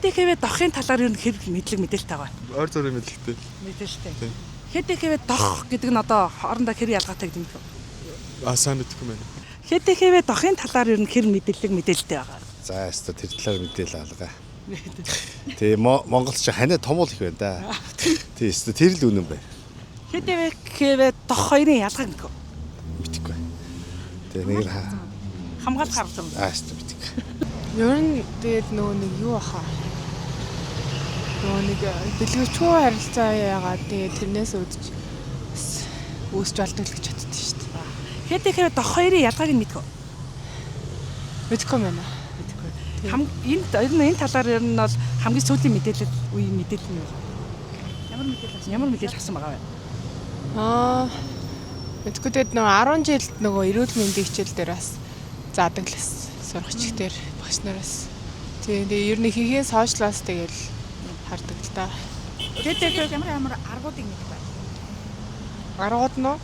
ХДХВ дохын талаар ер нь хэр мэдлэг мэдээлэлтэй байгаа. Ойр зургийн мэдлэгтэй. Мэдээлэлтэй. Тийм. ХДХВ дох гэдэг нь одоо хоорондоо хэр ялгаатай гэдэг юм бэ? А сайн мэдэхгүй байна. ХДХВ дохын талаар ер нь хэр мэдлэг мэдээлэлтэй байгаа. За өстө тэр талаар мэдээлэл алга. Тэгээ Монголч чи ханиа томуул их байна да. Тий өстө тэр л үнэн байна. ХДХВ дох хоёрын ялгааг мэдэх үү? Мэдэхгүй. Тэгээ нэг л Хамгаалах арга зам. аа өстө мэдэхгүй. Ер нь тэгээд нөгөө нэг юу баха. Нөгөө нэг бэлгэвчгүй харилцаа яагаад тэгээд тэрнээс үүдч бас үүсч болдог л гэж боддоо шүү дээ. ХДХВ дох хоёрын ялгааг нь мэдэх үү? Мэдэхгүй юм байна. Мэдэхгүй. Хам энэ ер нь энэ талаар ер нь бол хамгийн сүүлийн мэдээлэл үеийн мэдээлэл нь юу? Ямар мэдээлэл авсан? Ямар мэдээлэл авсан байгаа вэ? Аа мэдэхгүй, тэгээд нөгөө 10 жилд нөгөө эрүүл мэндийн хичээл дээр бас заадаг л бас сурагч дээр багш нараас. Тийм, тэгээд ер нь ихэнх сошиалаас тэгэл хардаг л та. ХДХВ Ямар ямар аргуудыг мэдэх вэ? Аргууд нь уу?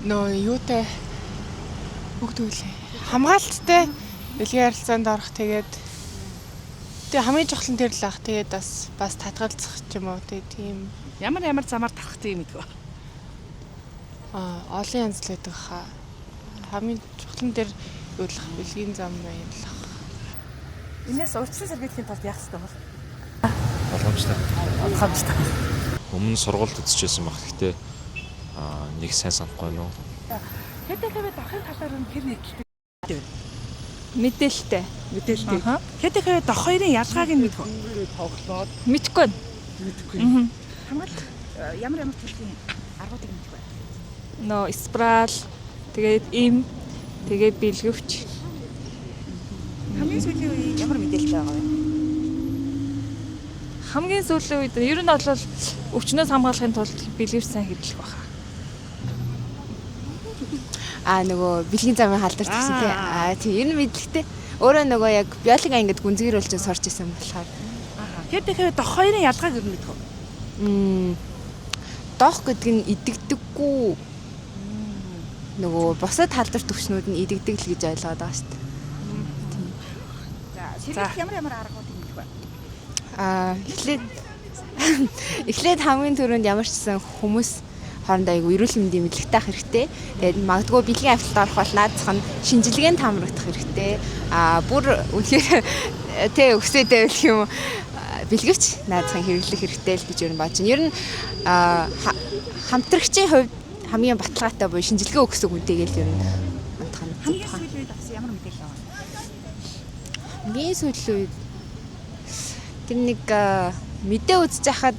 Нөө юутай үг төвлөө. Хамгаалттай бэлгийн харилцаанд орох, тэгээд тэгээ хамгийн чухал нь тэр л ах. Тэгээд бас бас татгалзах ч юм уу, тэгээ тийм. Ямар ямар замаар тархдаг юм мэдэх үү? Аа, олон янз л байдаг хаа. Хамгийн чухал нь тэр юу л ах, бэлгийн зам юм л ах. Энээс урьдчилан сэргийлэхийн тулд яах ёстой бол? Боломжтой. Боломжтой. Өмнө нь сургуульд үзчихсэн баг. Гэхдээ нэг сайн санахгүй нөө. ХДХВ дохын талаар нь хэр нийтлэлтэй Мэдээлэлтэй. мэдээлэлтэй. ХДХВ дох хоёрын ялгааг нь мэдэх үү? Мэдхгүй. Мэдэхгүй. Хамгаалах ямар ямар төрлийн аргуудыг мэдэх вэ? Нөө спираль, тэгээд им, тэгээд бэлгэвч. Хамгийн сүүлийн үеийн ямар мэдээлэлтэй байгаа вэ? Хамгийн сүүлийн үед ер нь бол өвчнөөс хамгаалахын тулд бэлгэвч сайн хэрэглэх байхаа. Аа, нөгөө бэлгийн замын халдвар гэсэн тий. Аа тий, ер нь мэдлэгтэй. Өөрөө нөгөө яг биологи ангид гүнзгийрүүлж сурч исэн болохоор. ХДХВ дох хоёрын ялгааг ер нь мэдэх үү? Дох гэдэг нь идэгдэггүй. Нөгөө бусад халдвар төвчнүүд нь идэгдэг л гэж ойлгоод байгаа шүү дээ. За, сэргийлэх ямар ямар аргуудыг мэдэх вэ? Аа, эхлээд эхлээд хамгийн түрүүнд ямар ч гэсэн хүмүүс хоорондоо айгүй эрүүл мэндийн мэдлэгтэй ах хэрэгтэй. Тэгээд магадгүй бэлгийн авилалд орох бол наадцах нь шинжилгээнд хамрагдах хэрэгтэй. Аа, бүр үнэхээр тэ өсөөдэй байх юм уу, бэлгэвч наадцахын хэрэглэх хэрэгтэй л гэж ер нь бодож байна. Ер нь хамтрагчийн хувьд хамгийн баталгаатай буюу шинжилгээ өгсөн хүнтэйгээ л ер нь хандах нь зөв Хамгийн баха. сүүлийн үед авсан ямар мэдээлэл байгаа вэ? Хамгийн сүүлийн үед тэр нэг мэдээ үзэж хахад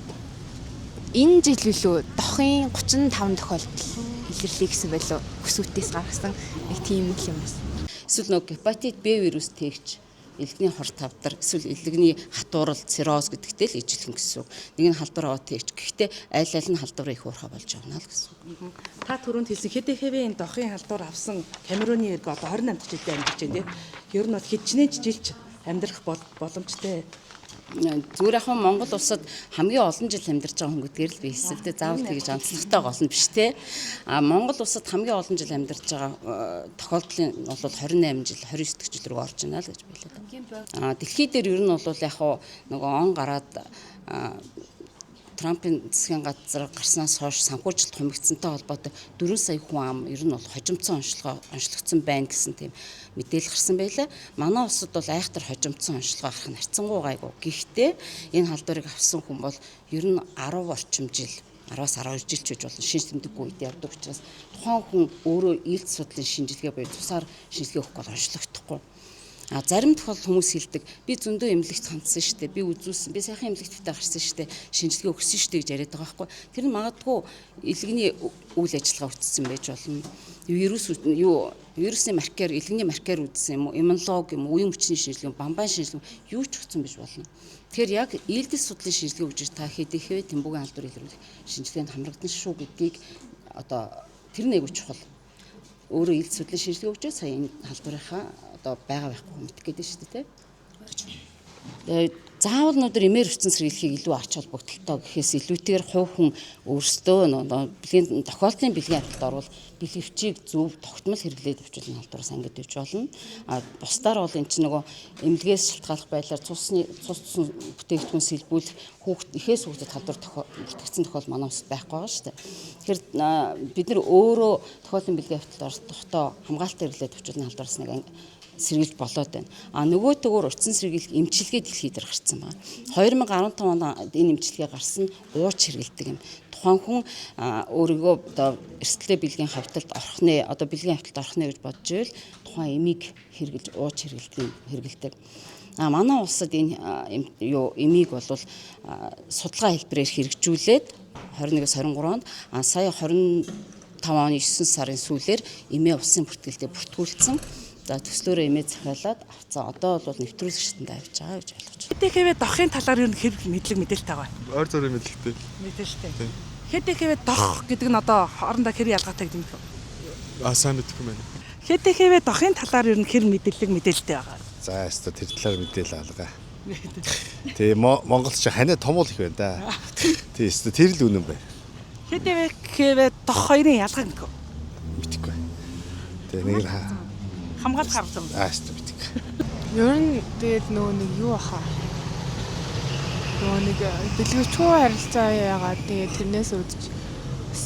энэ жил үлээ дохын 35 тохиолдол илэрлэе гэсэн байлоо. Өсвөтээс гаргасан нэг тийм л юм байна. Эсвэл нөгөө гепатит Б вирус тэгч элэгний хор тавдар эсвэл элэгний хатуурал цирроз гэдэгтэй л ижилхэн гэсэн үг. Нэг нь халдвар аваад тэгч. Гэхдээ аль аль нь халдвар их уурхай болж явна л гэсэн үг. Та түрүүнд хэлсэн ХДХВ-ийн дохын халдвар авсан Камеруны эрг одоо 28 дахь жилдээ амьдарч байна тийм. Ер нь бол хичнээн жилч амьдрах боломжтой. Зүгээр яг нь Монгол улсад хамгийн олон жил амьдарч байгаа хүн гэдгээр л би хэлсэн л дээ. Заавал тэгж онцлогтой гол нь биш те. А Монгол улсад хамгийн олон жил амьдарч байгаа тохиолдлын бол 28 жил, 29 дэх жил рүү орж байна л гэж билээ. А дэлхий дээр ер нь бол яг хуу нөгөө он гараад Трампын засгийн газар гарснаас хойш санхүүжилт хумигдсантай холбоотой 4 сая хүн ам ер нь бол хожимдсон онцлогоо онцлогдсон байна гэсэн тийм мэдээлэл гарсан байлаа. Манай улсад бол айхтар хожимдсон онцлогоо гарах нь харьцангуй гайгүй. Гэхдээ энэ халдварыг авсан хүн бол ер нь 10 орчим жил 10-аас 12 жил ч гэж болно шинж тэмдэггүй үед явдаг учраас тухайн хүн өөрөө илт судлалын шинжилгээ буюу цусаар шинжилгээ өгөхгүй бол онцлогдохгүй. А зарим тохиолдолд хүмүүс хэлдэг би зөндөө эмнэлэгт хандсан шүү дээ. Би үзүүлсэн. Би сайхан эмнэлэгтээ гарсан шүү дээ. Шинжилгээ өгсөн шүү дээ гэж яриад байгаа байхгүй. Тэр нь магадгүй элэгний үйл ажиллагаа үтсэн байж болно. Вирус юу вирусны маркер, элэгний маркер үтсэн юм уу? Иммунолог юм уу? Үеийн хүчний шинжилгээ, бамбан шинжилгээ юу ч өгсөн байж болно. Тэгэхээр яг ээлдэл судлалын шинжилгээ өгж та хэдийхээ тэмбүгийн халдвар илрүүлэх шинжилгээнд хамрагдана шүү гэдгийг одоо тэр нь айгүй чухал. Өөрөө ээлд судлалын шинжилгээ өгчөө сая энэ халдварынхаа одоо байгаа байхгүй мэдэх гээд шүү дээ. Тэгээд Заавал өнөөдөр эмээр өвчин сэргийлэхийг илүү ач холбогдолтой гэхээс илүүтэйгээр хувь хүн өөрсдөө бэлгийн тохиолдлын бэлгийн хавталд орвол бэлгэвчийг зөв тогтмол хэрэглээд өвчлөлийн халдвараас ангид өгч болно. А бусдаар бол эн чинь нөгөө эмнэлгээс шалтгааллах байдлаар цусны цус цусан бүтээгдэхүүн сэлбүүлэх хүүхд ихээс хүүхдэд халдвар бүртгэгдсэн тохиол манай улсад байхгүй байгаа шүү дээ. Тэгэхээр бид нар өөрөө тохиолдлын бэлгийн хавталд оролдохдоо хамгаалалт хэрэглээд өвчлөлийн халдвараас нэг сэргийлж болоод байна. А нөгөөтэйгөр урьдчилан сэргийлэх эмчилгээ дэлхий дээр гарсан байна. 2015 онд энэ эмчилгээ гарсан ууч хэрэгэлдэг юм. Тухайн хүн өөрийгөө одоо эрсдэлтэй бэлгийн хавталд орох нэ, одоо бэлгийн хавталд орох нэ гэж бодож ивэл тухайн эмийг хэрэглэж ууч хэрэгэлдэг. А манай улсад энэ юу эмийг бол судалгаа хэлбэрээр хэрэгжүүлээд 21-с 23 онд сая 25 оны 9 сарын сүүлээр эмээ улсын бүртгэлдээ бүртгүүлсэн. За төслөөрөө эмээ захиалаад авцаа. Одоо бол нэвтрүүлэх шатанд авч байгаа гэж ойлгож байна. ХТХВ дохын талаар ер нь хэр мэдлэг мэдээлэлтэй байгаа вэ? Ойр зургийн мэдлэгтэй. Мэдээлэлтэй. ХТХВ дох гэдэг нь одоо хоорондоо хэр ялгаатай гэдэг юм бэ? А сайн мэдэхгүй байна. ХТХВ дохын талаар ер нь хэр мэдлэг мэдээлэлтэй байгаа вэ? За өстө тэр талаар мэдээлэл алгаа. Тий Монголч ханаа томуул их байна да. Тий өстө тэр л үнэн байна. ХТХВ дох хоёрын ялгааг мэдэх үү? Мэдэхгүй. Тий нэг л Хамгаалах арга зам. Аа өстө мэдэхгүй. Ер нь тэгээд нөгөө нэг юу баха. Нөгөө нэг бэлгэвчгүй харилцаа яагаад тэгээд тэрнээс үүдэж бас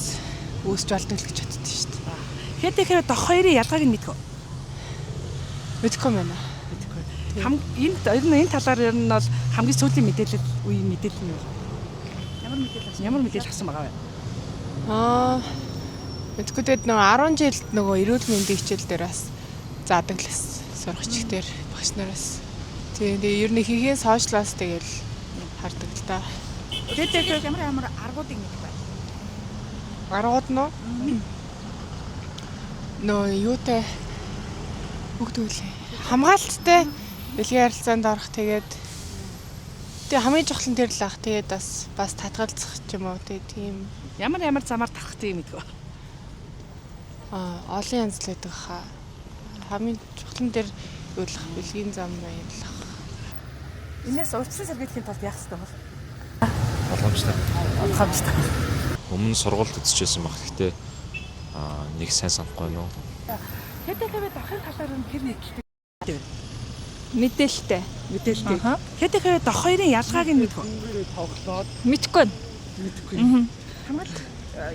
үүсч болдог л гэж боддоо шүү дээ. ХТХВ дох хоёрын ялгааг нь мэдэх үү? Мэдэхгүй байна. Мэдэхгүй. Энэ ер нь энэ талаар ер нь бол хамгийн сүүлийн мэдээлэл үеийн мэдээлэл нь юу? Ямар мэдээлэл авсан? Ямар мэдээлэл авсан байгаа вэ? Аа мэдэхгүй тэгээд нөгөө 10 жилд нөгөө эрүүл мэндийн хичээл дээр бас заадаг л бас сургагч дээр багш нараас. Тэгээ ер нь ихэнх сошиалаас тэгэл хардаг л та. Тэгээд ямар ямар аргуудыг мэдэх вэ? Аргууд нь нөө юутай бүгд үлээ. Хамгаалттай бэлгийн харилцаанд орох тэгээд тэгээ хамгийн чухал нь тэр л ах. Тэгээд бас татгалзах ч юм уу тэгээ тийм Ямар ямар замаар тархдаг юм мэдэх үү? Аа олон янз л байдаг хаа. Хамгийн чухал нь тэр юу л ах бэлгийн зам маялах. Энээс урьдчилан сэргийлэхийн тулд яах ёстой вэ? Боломжтой. Боломжтой. Өмнө нь сургуульд үзчихсэн баг. Гэхдээ нэг сайн санахгүй нөө. ХТХВ дохын талаар нь хэр мэдээлэлтэй вэ? Мэдээлэлтэй. Мэдээлэлтэй. ХТХВ дох хоёрын ялгааг нь мэдэх үү? Мэдэхгүй. Мэдэхгүй. Хамгаалах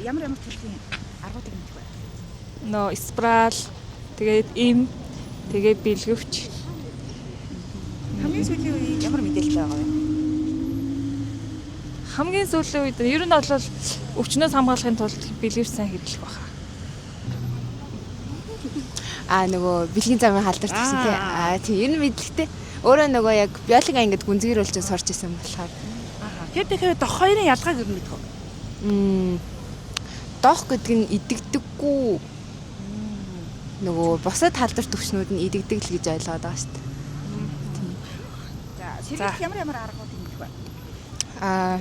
ямар ямар төрлийн аргуудыг мэдэх вэ? Нөө спираль, тэгээд эм, тэгээд бэлгэвч. Хамгийн сүүлийн үед ямар мэдээлэлтэй байгаа вэ? Хамгийн сүүлийн үед ер нь бол өвчнөөс хамгаалахын тулд бэлгэвч сайн хэрэглэх байхаа. Аа нөгөө бэлгийн замын халдвар гэсэн тий. Аа тий ер нь мэдлэгтэй. Өөрөө нөгөө яг биологи ангид гүнзгийрүүлж сурч исэн болохоор. ХТХВ дох хоёрын ялгааг ер нь мэдэх үү? Дох гэдэг нь идэгдэггүй. Нөгөө бусад халдвар төвчнүүд нь идэгдэг л гэж ойлгоод байгаа шүү дээ. За, сэргийлэх ямар ямар аргуудыг мэдэх вэ? Аа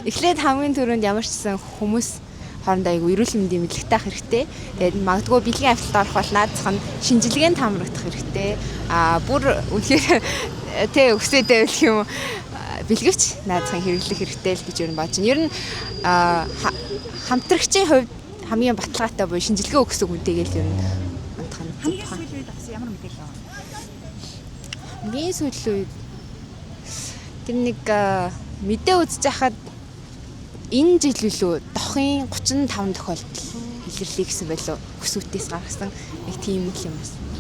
эхлээд хамгийн түрүүнд ямар ч гэсэн хүмүүс хоорондоо айгүй эрүүл мэндийн мэдлэгтэй ах хэрэгтэй. Тэгээд магадгүй бэлгийн хавталд орох бол наадах нь шинжилгээнд хамрагдах хэрэгтэй. Аа бүр үнэхээр тэ өсөөдөө байх юм бэлгэвч наадахын хэрэглэх хэрэгтэй л гэж ер нь бодож байна. Ер нь хамтрагчийн хувьд хамгийн баталгаатай буюу шинжилгээ өгсөн хүнтэйгээ л ер нь унтах нь. Хамгийн сүүлийн үед авсан ямар мэдээлэл байгаа вэ? Хамгийн сүүлийн үед тэр нэг мэдээ үзэж хахад энэ жил үлээ дохын 35 тохиолдол илэрлэе гэсэн байлоо. Өсвөтээс гаргасан нэг тийм л юм байна.